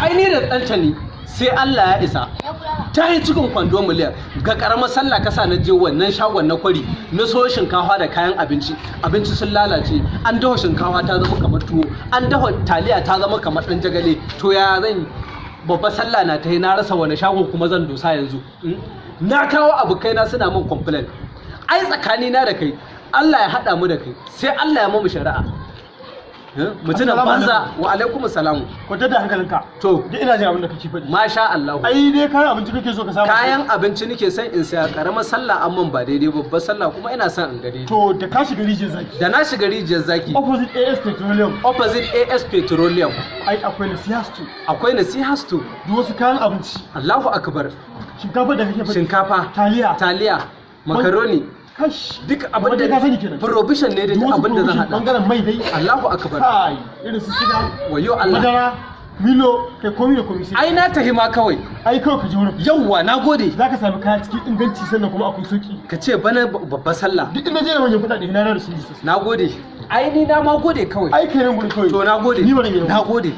Ai ni da ɗanta sai Allah ya isa. Ta yi cikin kwando miliyan ga karamar sallah kasa na je wannan shagon na kwari na so shinkafa da kayan abinci. Abinci sun lalace, an dafa shinkafa ta zama kamar tuwo, an dafa taliya ta zama kamar ɗan jagale. To ya zan yi? Babbar sallah na ta yi, na rasa wani shago kuma zan dosa yanzu. Na kawo abokaina suna min complain. Ai tsakanina da kai, Allah ya haɗa mu da kai, sai Allah ya mamu shari'a. Mutumin Assalamu banza. alaikum. Wa alaikum salamu. Kwantar da hankalinka. To. Duk ina jin abin da kake faɗi. Masha Allah. Ai dai kayan abinci kake so ka samu. Kayan abinci nake son in saya. Karamar sallah an mun ba daidai, babbar sallah kuma ina son in ga daidai. To, da ka shiga Rijiyar Zaki. Da na shiga Rijiyar Zaki. Opposite AS Petroleum. Opposite AS Petroleum. Ai akwai Nasiha Store. Akwai Nasiha Store. Duk wasu kayan abinci. Allahu akbar. Shinkafa da kake faɗi. Shinkafa. Taliya. Taliya, makaroni. Kash. Duk abin da ka sani kenan. Provision ne da Duk duk wasu abin da zan provision, hada. bangaren mai dai. Allahu akbar. Kai, irin su siga. Wayo Allah. Madara, Milo, kai komi da komi sai. Ai na tahi ma kawai. Ai kawai ka je wurin. Yawwa, na gode. Za ka sami kaya cikin inganci, sannan kuma akwai sauki. Ka ce bana babbar sallah. Duk inda je da manyan kuɗaɗe na da su sosai. Na gode. Ai ni na ma gode kawai. Ai kai nan gurin kawai. To, na gode. Ni bari. Na gode.